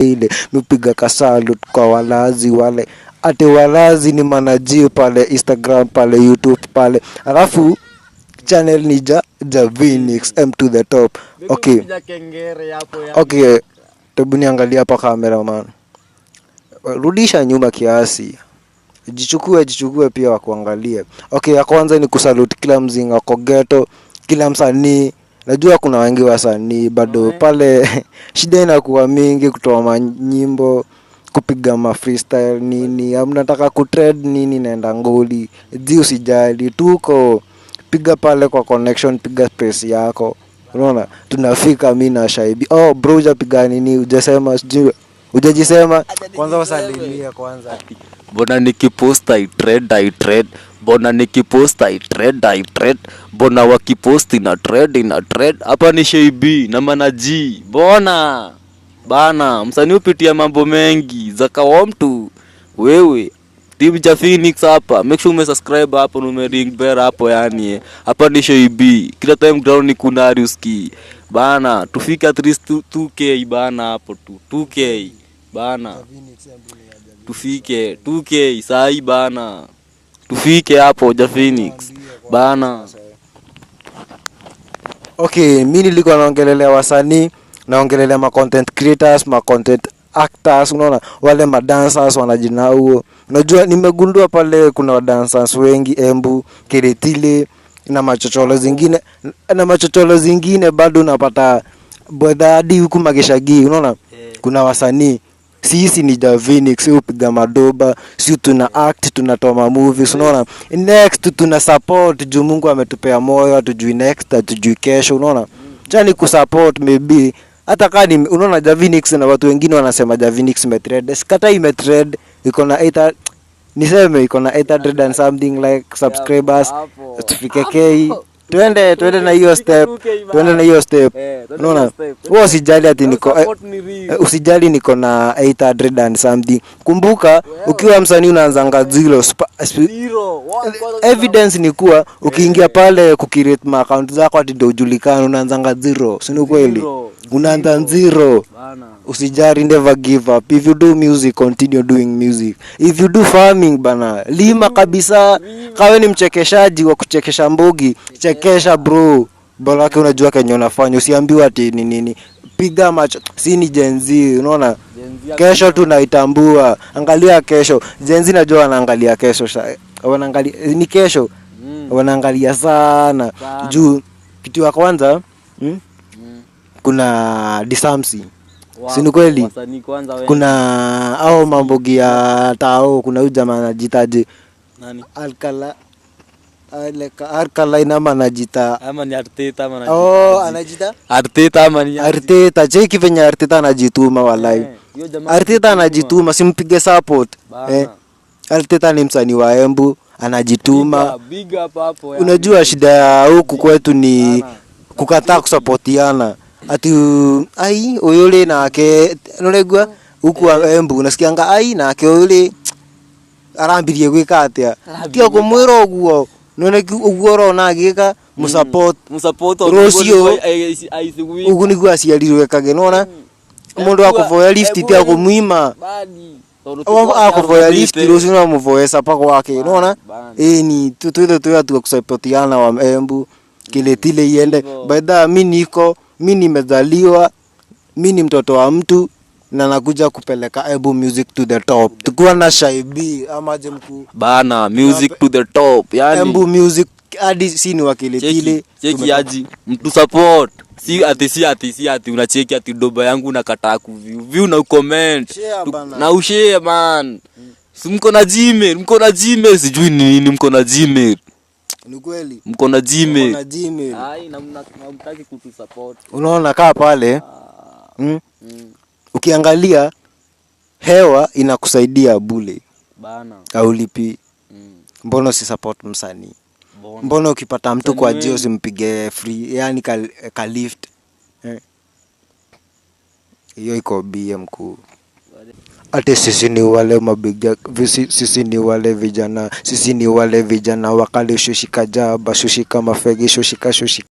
Ile mipiga kasalute kwa walazi wale, ate walazi ni manajio pale Instagram, pale YouTube pale, alafu channel ni Javinix M to the top. Okay. Piga kengere hapo ya. Okay, hebu niangalia hapa, cameraman, rudisha nyuma kiasi, jichukue, jichukue pia wakuangalie. Okay, ya kwanza ni kusalute kila mzinga kwa ghetto, kila msanii. Najua kuna wengi wasanii bado pale, shida inakuwa mingi kutoa manyimbo, kupiga ma freestyle nini, mnataka kutrend nini, naenda ngoli ji. Usijali, tuko piga pale kwa connection, piga space yako, unaona tunafika. Mi na Shaibi. Oh bro, hujapiga nini, hujasema, sijui hujajisema kwanza, wasalimie kwanza. Mbona nikipost I trend, I trend? Mbona nikipost I trend, I trend? Mbona wakipost ina trend, ina trend? Hapa ni Sheibi na Manaji. Mbona bana, msanii hupitia mambo mengi zakawa mtu wewe. Team ja Phoenix hapa, make sure umesubscribe hapo na ume ring bell hapo yani. Hapa ni Sheibi. Kila time ground ni kunari uski. Bana, tufike at least 2K bana, hapo tu. 2K bana. Tufike 2K sahi bana. Tufike hapo ja Phoenix bana. Okay, mi nilikuwa naongelelea wasanii, naongelelea ma content creators, ma content actors, unaona wale ma dancers wanajina huo. Unajua nimegundua pale kuna dancers wengi Embu, Kiritile na machocholo zingine, na machocholo zingine bado unapata bwedha hadi huku Mageshagi, unaona kuna wasanii. Sisi ni Javinix, si upiga madoba, si tuna act, tunatoa ma movies, unaona. Next tuna support juu Mungu ametupea moyo, hatujui next, hatujui kesho, unaona. Chani kusupport maybe hata kaa ni unaona Javinix na watu wengine wanasema Javinix imetrend. Sikata imetrend, iko na 8, niseme iko na 800 and something like subscribers. Hapo. Tufike K, twende, twende na hiyo step, twende na hiyo step. Unaona, wewe usijali ati niko usijali niko na 800 and something. Kumbuka ukiwa msanii unaanzanga zero. Evidence ni kuwa ukiingia pale kucreate ma account zako ati ndio ujulikane, unaanzanga zero, si ni kweli? Zero. Unaanza zero. Usijali, never give up. If you do music, continue doing music. If you do farming bana, lima kabisa. Kawe ni mchekeshaji wa kuchekesha mbogi, chekesha bro, bora yake unajua kenye unafanya, usiambiwe ati ni nini. Piga macho, si ni Gen Z, unaona kesho tunaitambua. Angalia kesho, Gen Z najua wanaangalia kesho, wanaangalia ni kesho, wanaangalia sana. Sana. Juu kitu ya kwanza, Kuna Disamsi, si ni kweli? Wasanii kwanza wengi. Kuna au mambogi ya tao, kuna huyu jamaa anajitaje? Nani? Alkala Alkaline ama anajita Ama ni Arteta ama oh, anajita Arteta ama ni Arteta. Cheki venye Arteta anajituma walai. Hiyo jamaa. Arteta anajituma, simpige support. Bana. Arteta ni msanii wa Embu, anajituma. Big up, big up hapo yani. Unajua shida ya huku kwetu ni Bana. kukataa kusapotiana, ati ai uyule nake nuregua huku Embu unasikianga ai nake uyule arambirie gwika atia, tia kumwira uguo none uguo urona agika musupport. Msupport. Rũciũ, uguo niguo aciarirwo ekage, nona mundu akuvoya lift tia kumwima, akuvoya lift rucio no muvoye sapa gwake, nona ĩni twithe twĩ watu kusapotiana wa Embu, Kiletile iende. By the mi niko, mi nimezaliwa, mi ni mtoto wa mtu na nakuja kupeleka Embu music to the top tukiwa na Shaibi ama je mkuu? Bana, music to the top yani. Embu music hadi si ni wa Kiletile. Cheki, cheki aji mtu support, si ati, si ati, si ati unacheki ati doba yangu unakataa kuview view na ucomment. Share bana. Na ushare man. Si mko na Gmail? Mko na Gmail, sijui ni nini, mko na Gmail? Ni kweli. Mko na Gmail? Na Gmail. Ai, na mnataki kutu support. Unaona kaa pale, Ukiangalia hewa inakusaidia bule. Bana. Aulipi. Mbona usi support msanii? Mbona? Mbona ukipata mtu kwa Msanii jio wengi. usimpige free, yani ka lift, eh? Hiyo iko bie mkuu. Ate sisi ni wale mabiga, sisi ni wale vijana, sisi ni wale vijana wakali, shushika jaba, shushika mafegi, shushika shushika.